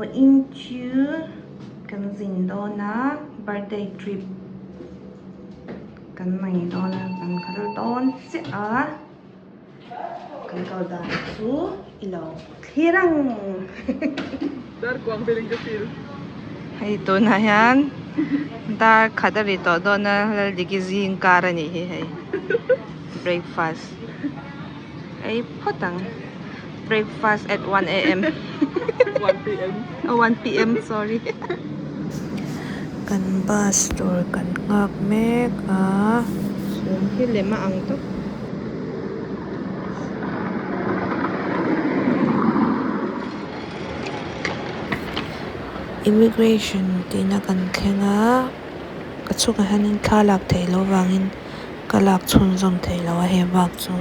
Vawiin chu kan zin dawn a birthday trip kan nei dawn a kan kal dawn chiah a kan kal dan chu i lo thlir ang. Darkuang veling ka feel. Hei tunah hian dar khat a ri tawh dawn a Laldiki zing kar a nih hi hei breakfast ei phawt ang breakfast at 1 am 1 pm oh 1 pm sorry kan bus tur kan nghak mek a chhum hi lem a ang tawp. Immigration tihna kan thleng a ka chhungah hianin thla lak theih loh vangin ka lak chhunzawm theih loh a hei bak chu.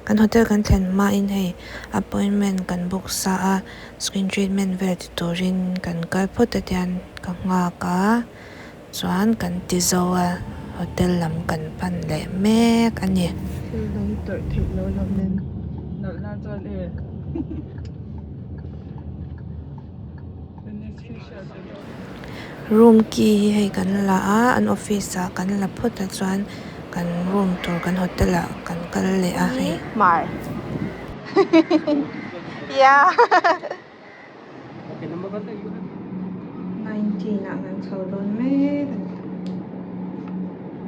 Kan hotel kan thlen hmain hei appointment kan book sa a skin treatment vel ti turin kan kal phawt a tian ka nghak a chuan kan ti zo a hotel lam kan pan leh mek a ni. Thil dang tawrh theih loh loh nen nalh nan chuan e Room key hi hei kan la a an office ah kan la phawt a chuan kan room tur kan hotel ah kan kal leh a hei. Mar yeah 19 ah kan chho dawn mek a ni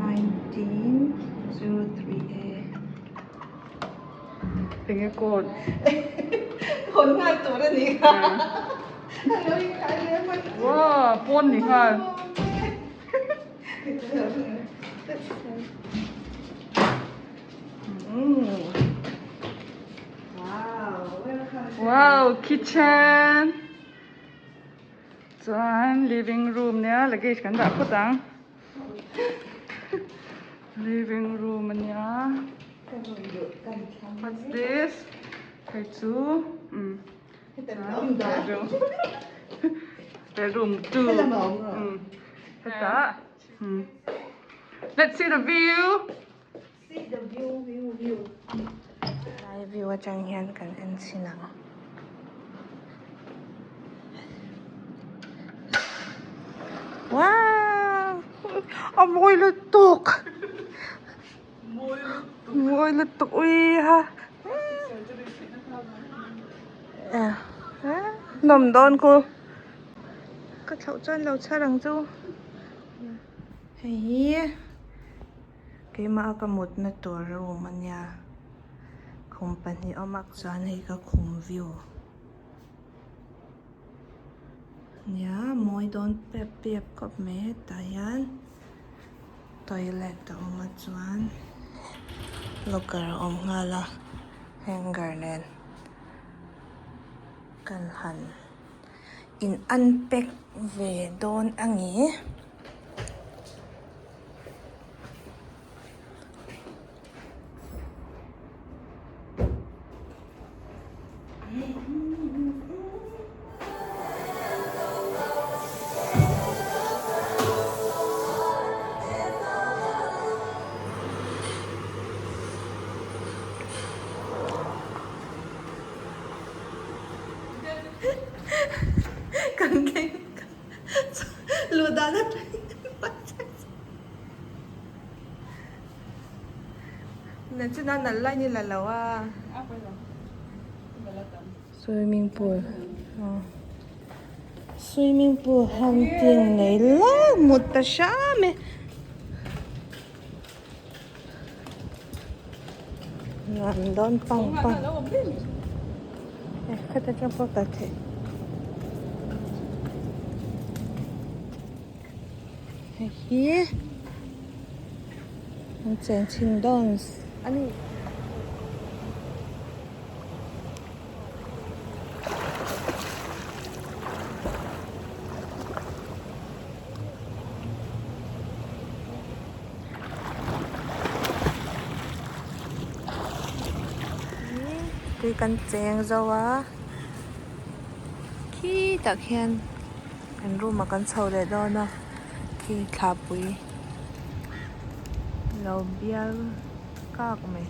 1903 A. Enge code? Hawn nghal tur a ni kha. A lo inkhai hle mai. Wow, pawn ni nghal. Wow, kitchen. Chuan living room nia luggage kan dah phawt ang. Living room a nia. What's this? Hei chu um bedroom bedroom 2 um hetah um let's see the view. See the view view view. Lai view atang hian kan en chhin ang. Wow! A mawi lutuk! Mawi lutuk ui ha. Nawm dawn ku. Ka thlauh chuan lo chhar ang chu. Hei hi keimah a ka mutna tur room a nia. Khum pahnih awm a chuan hei ka khum view. Nia mawi dawn pep pep khawp mai hetah hian toilet a awm a chuan locker a awm nghal a hanger nen kan han in unpack ve dawn a ni. Kan thleng luh dan atangin kan buai chak chak. Nachina nalh lai ni la lo a. Swimming pool swimming pool hunting nei lai mut ta hram e. Nuam dawn pang pang khata tang pawh kal theih. Hei hi an chen chhin dawn a ni. Tui kan cheng zo a khi tak hian kan room ah kan chho leh dawn a. Khi thlahpui lo bial kak mai.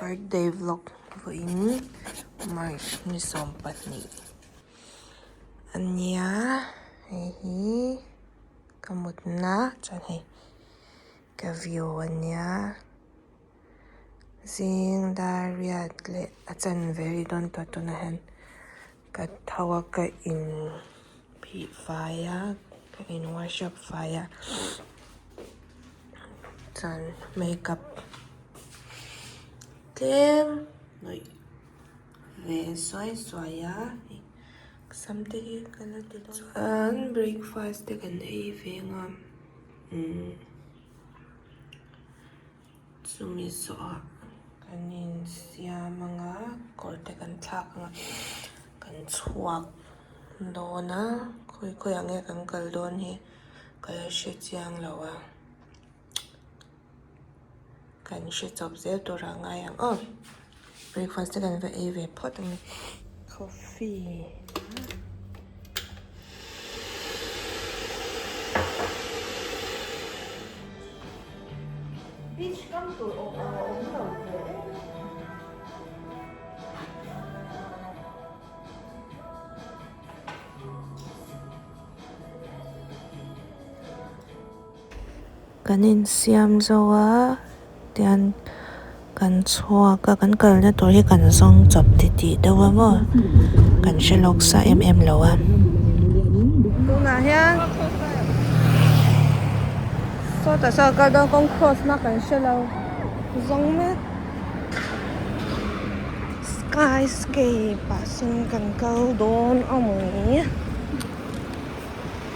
Birthday vlog vawiin March ni 22 a nia hei hi ka mutna chuan hei ka view a nia. Zing dar riat leh a chanve ri dawn tawh tunah hian ka tho a ka in phih fai a ka in wash up fai a chuan makeup tlem hnawih ve suai suai a sam te hi ka la ti dawn chuan breakfast te kan ei ve ang a umm. Chumi zawhah kan insiam ang a kawr te kan thlak ang a kan chhuak dawn a khawi khawi ah nge kan kal dawn hi ka la hre chiang lo a kan hre chawp zel tur ah ngai ang aw breakfast te kan va ei ve phawt ang coffee. Beach kam tur awm ang a awm lo ve e. Kan insiam zo a tian kan chhuak a kan kalna tur hi kan zawng chawp titih deuh a maw kan hre lawk sa em em lo a. Tunah hian sawtah sawn kal dawn kawng cross na kan hre lo zawng mek skyscape ah sawn kan kal dawn a maw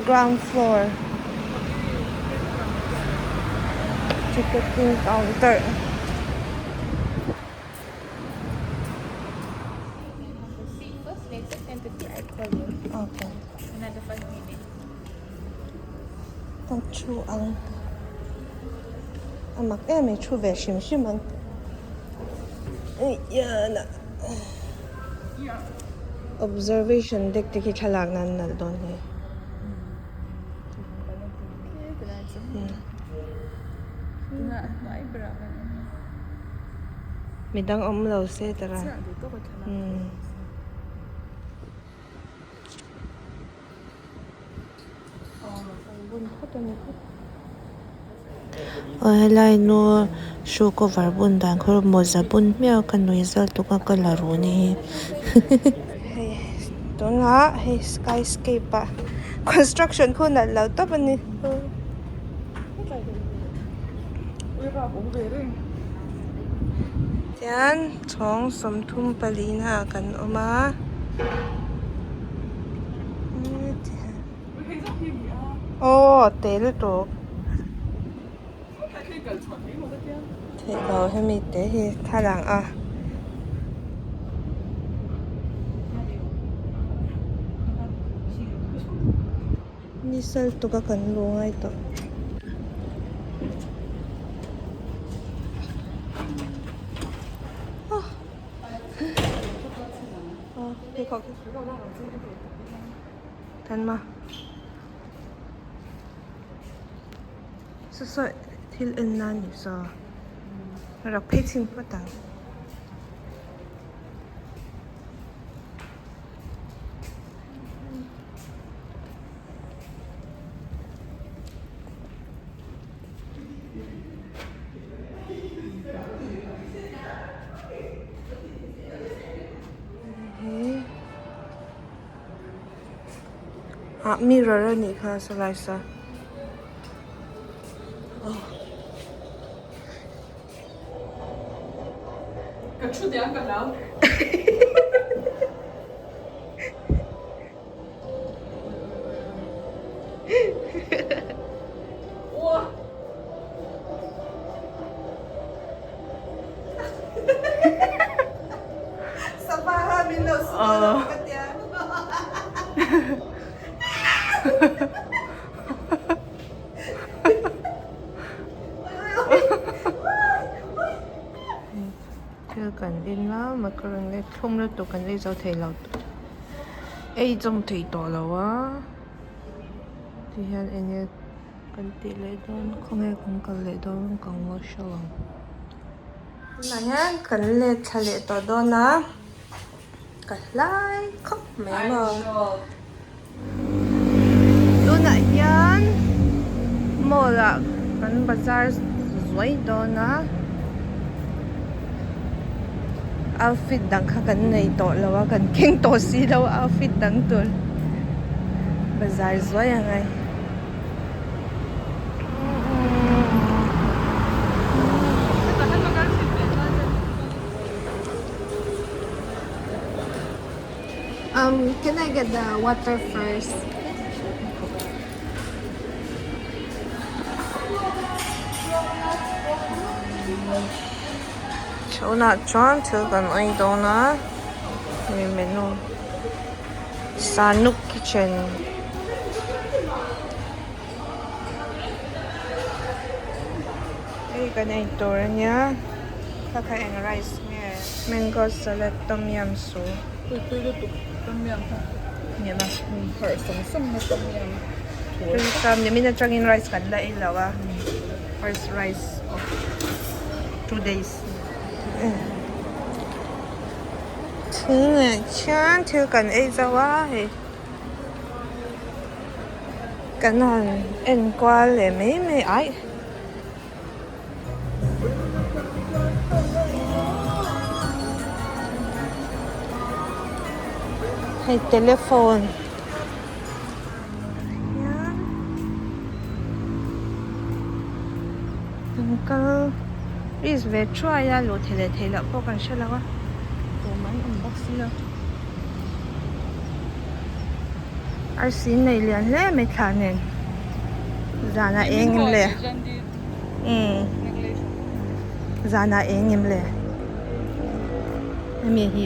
ground floor ticketing counter. Okay. Kan thu ang a mak em mai thu ve hrim hrim ang observation deck te khi thlalak nan nalh dawn hle. Midang awm lo se tara. Aw helai nu shoe cover bun dan kha mawza bun hmiah ka nui zal tuk a ka la ru ni hi hei tunah hei skyscape ah construction khu nalh lo tawp a ni tian chhawng 34 ah kan awm a. Aw te lutuk theih lo hemi te hi thlalak a. Ni sal tuk a kan lu ngai tawh. Tan ma saw saw thil en nan ni saw rak phei chhin phawt ang. Ah mirror a nih kha sawlai saw aw. Ka thu diam ka hlau. Sava kha min lo su dawn a ka tia. Thil kan in a macaroni leh thlum lutuk kan ei zo thei lo ei zawm thei tawh lo a tihian eng nge kan tih leh dawn khawnge kan kal leh dawn ka ngawi hreuh ang tunah hian kan let thla leh tawh dawn a ka hlai khawp mai maw. Tunah hian mall ah kan bazar zuai dawn a outfit dang kha kan nei tawh lo a kan keng tawh si lo a outfit dang tur bazar zuai a ngai. Um, can I get the water first? Chhunah chuan thil kan ei dawn a, hemi menu Sanuk kitchen hei kan ei tur a nia kha kha eng rice nge mango salad tom yum soup. Pui pui lutuk tom yum kha. Niam a. Harh sawng sawng na tom yum. Tui nimin atangin rice kan la ei lo a. First rice of 2 days. Thing leh khian thil kan ei zo a hei. Kan han en kual leh mai mai aih. Hei telephone hian an kal risk ve thuai a luh theih leh theih loh pawh kan hre lo a tumah an awm bawk si lo arsi nei lian hle mai thla nen zanah eng em le umm zanah eng em le hemi hi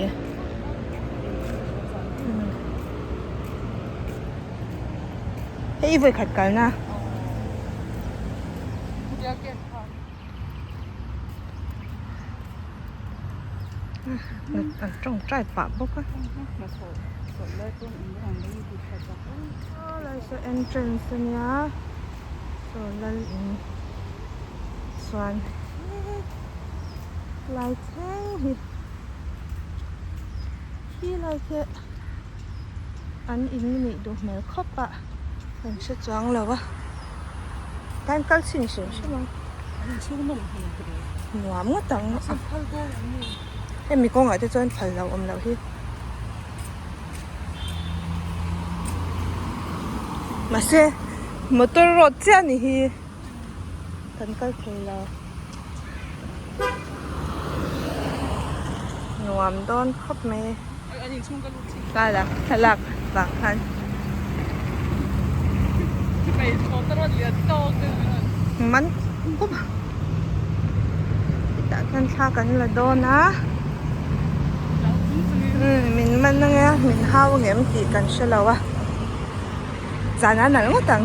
hei i vawikhat kalna. An tawngtai pah bawk a. Lai saw entrance a nia saw lal in chuan lai thleng hi khi lai khi an in nih duh hmel khawp a kan hre chuang lo a tan kal chhin hrim hrim ang. Nuam ngawt ang hemi kawngah te chuan phal loh awm loh hi mahse motor road chiah a ni hi kan kal thei lo nuam dawn khawp mai a thlalak vang khan. Man khawp a hetah khian thla kan la dawn a min man ange min hau angem tih kan hre lo a zan a nalh ngawt ang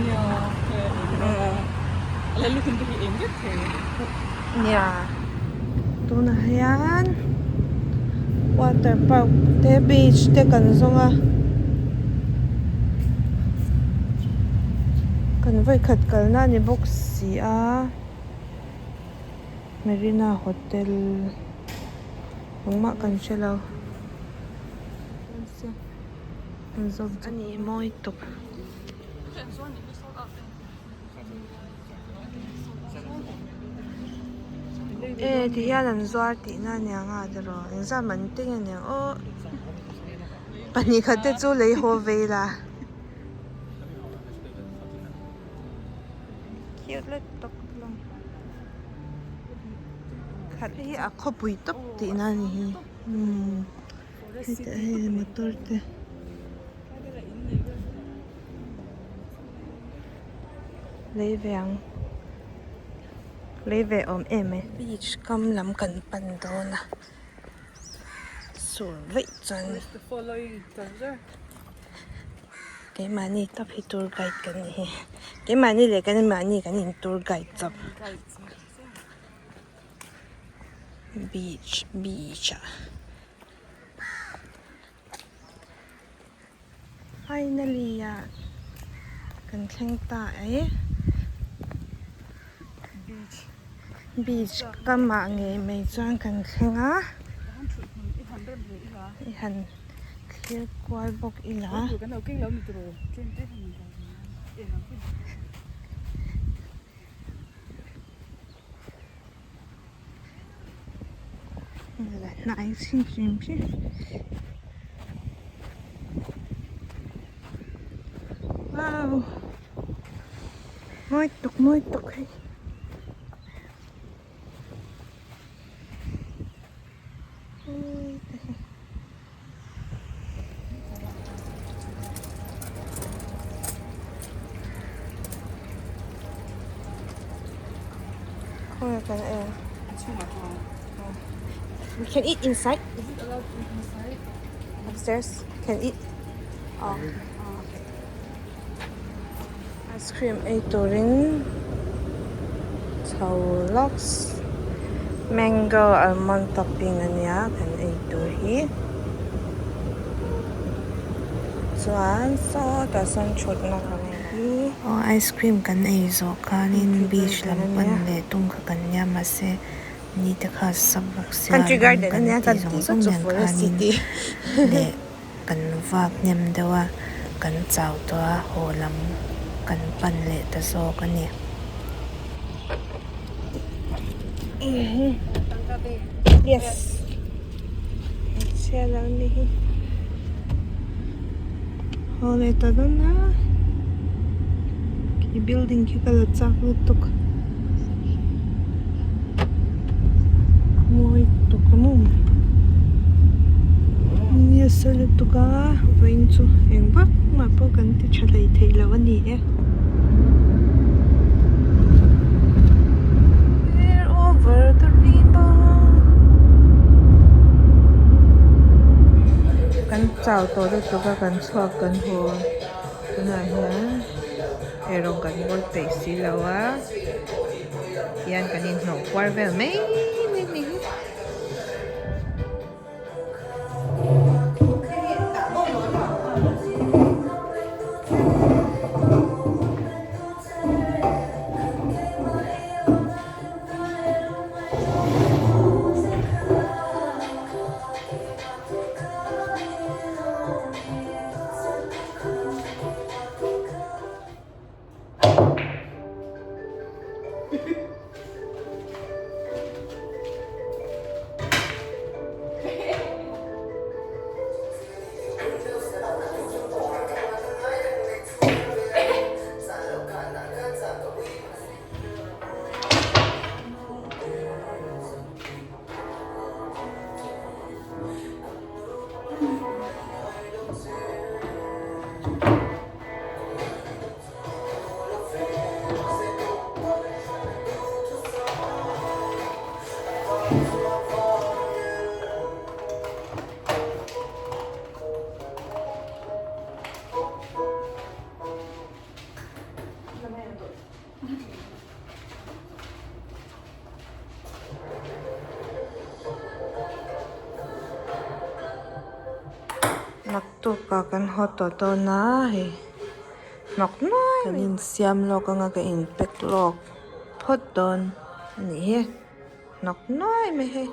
nia tunah hian water park te beach te kan zawng a kan vawikhat kalna a ni bawk si a Marina hotel engmah kan hre lo a ni mawi tawp. E ti hian an zuar tihna a niang a tiraw engzat man te nge niang aw pahnih khat te chu lei haw vei la. Cute lutuk hlawm. Khat hi a khawpui tawp tihna a ni hi. Umm hetah hei motor te. Lei ve ang. Lei ve awm em e. Beach kam lam kan pan dawn a. Sur veih chuan. Keimahni tawp hi tour guide kan ni hi. Keimahni leh keimahni kan in tour guide chawp. Beach beach ah. Finally ah kan thleng ta e. Beach kamah ngei mai chuan kan thleng a. I han thlir kual bawk ila. Hnai hrim hrim hrim. Wow! Mawi tuk mawi tuk hei. We can eat inside. Is it allowed to eat inside? Upstairs can eat. Oh. Ice cream ei turin chho lawks mango almond topping a nia kan ei tur hi chuan sawtah sawn thutna kan hi. Aw ice cream kan ei zawh khanin beach lam pan leh tum kha kan nia mahse ni te kha sa bawk sia Country lung garden kan ania tih kan zawng tih zawng chu nen forest khanin city. leh. Kan vak hnem deuh a, kan chau tawh a, haw lam kan pan leh ta zawk a ni. Yes. Hmeichhia lo ni hi. Haw leh ta dawn a. Khi building khi ka la chak lutuk. Mawi tuk a maw nasa lutuk a vawiin chu eng vak mah pawh kan ti tha hlei thei lo a ni e. Over the rainbow kan chau tawh lutuk a kan chhuak kan haw tunah hian eirawng kan bawl peih si lo a. Hian kan inhnawh kual vel mai mai ni hi. Naktukah kan haw tawh dawn a hei hnawk nuai kan insiam lawk anga ka in pack lawk phawt dawn a nih hi hnawk nuai mai hei.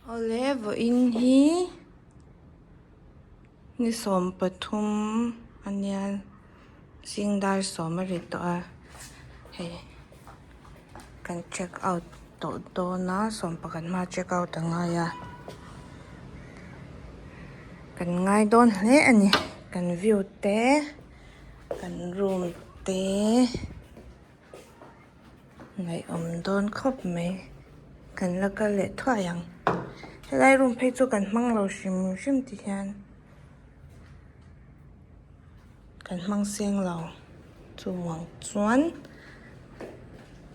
Awle vawiin hi ni 13 a nia zing dar 10 a ri tawh a hei kan check out. tawh dawn a sawmpakhat hma check out a ngai a kan ngai dawn hle a ni kan view te kan room te ngaihawm dawn khawp mai kan la kal leh thuai ang helai room phei chu kan hmang lo hrim hrim ti hian. Kan hmang seng lo chuvang chuan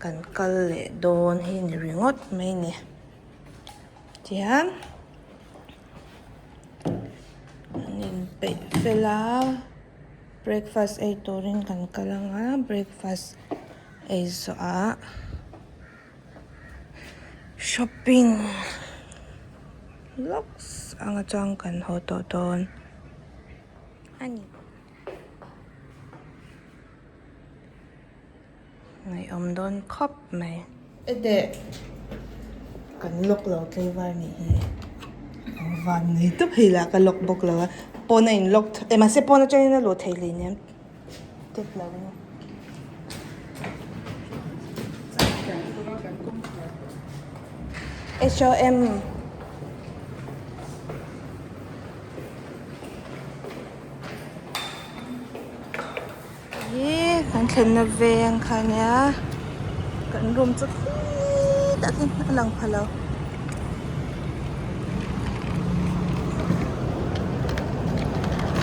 kan kal leh dawn hi ni ringawt mai a ni tihian an inpeih fel a breakfast ei turin kan kal ang a breakfast ei zawh ah shopping lawks anga chuan kan haw tawh dawn a ni. Ngaihawm dawn khawp mai. Ede kan lock lo tlaivar nih hi van nei tawp hei lah ka lock bawk lo a pawn a in lock eh mahse pawn atangin a luh theih hlei nen tep lo a ni. H O M. Hi kan thlenna veng kha ania kan room chu khitah khian a lang pha lo.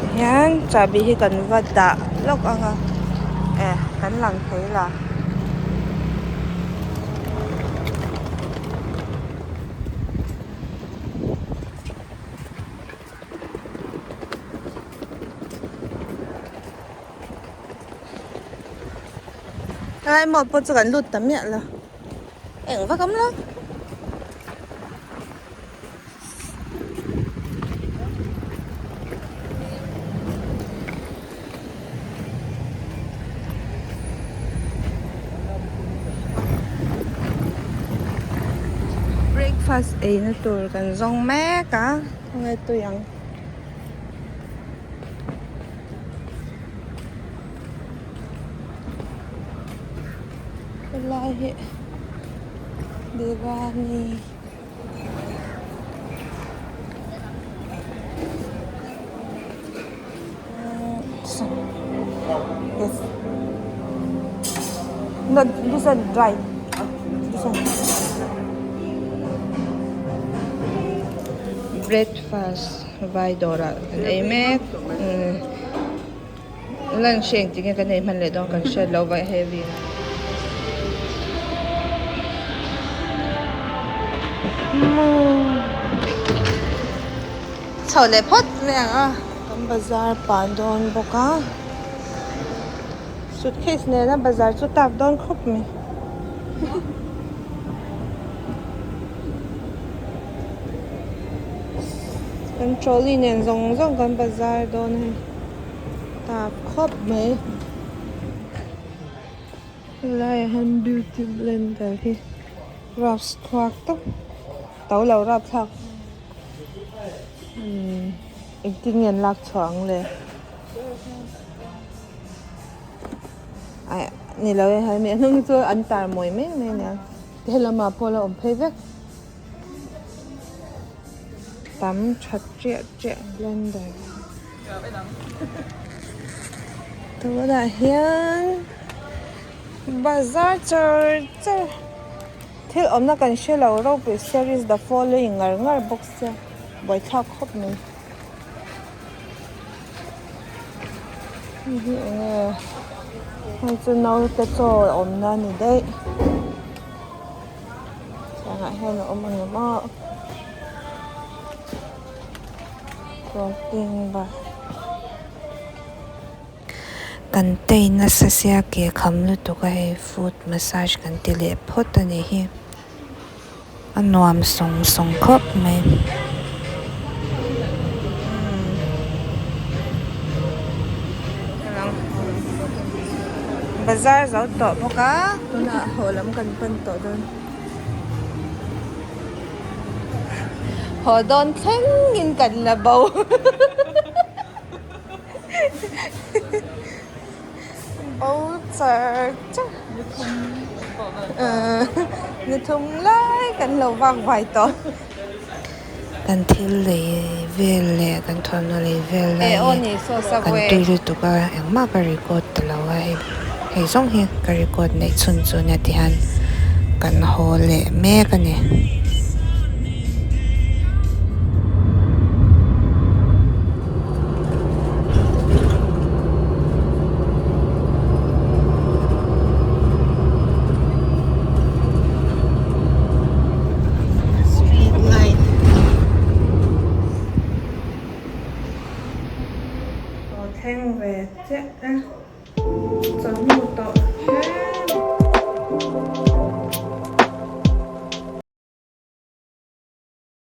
Tihian chahbi hi kan va dah lawk ang a e kan lang thei la. Helai mall pawh chu kan lut ta miah lo eng vak awm lo. Breakfast ei na tur kan zawng mek a khawnge tui ang. Helai hi Diwali. Yes. No, this one dry. This one. Breakfast vai dawrah kan ei mek. Lunch hi engtin nge kan ei hman leh dawn kan hriat loh vai heavy a. Chho leh phawt mai ang a. Kan bazar pah dawn bawk a. Suitcase nena bazar chu tak dawn khawp mai. Kan trolley nen zawng zawng kan bazar dawn a hei. Tak khawp mai. Helaiah hian beauty blender hi rap thlak tawp to lo rap thlak umm engtin nge an lak chhuah ang le aih ni lo e hemi a hnung hi chu an tar mawi mai mai a nia helamah pawh a la awm phei vek tam tha chiah chiah blender. Tunah hian bazar char char thil awmna kan hre lo ropui series the following ngar ngar bawk sia buaithlak khawp mai hei hi eng nge hei chu naute chaw awmna a ni daih tiangah hian a awm ang em aw. Kan tei nasa sia ke kham lutuk a hei foot massage kan ti leh phawt a nih hi a nuam sawng sawng khawp mai. Bazar zo tawh bawk a tunah haw lam kan pan tawh dawn. Haw dawn thlengin kan la bo. Bo char char. Ni thum lai kan lo vak vai tawh. Kan thil lei vel leh kan thawmhnaw lei vel lai hi kan tui lutuk a engmah ka record ta lo a hei hei zawng hi ka record neih chhun chu nia ti hian kan haw leh mek a ni. Street light aw thleng ve chiah e.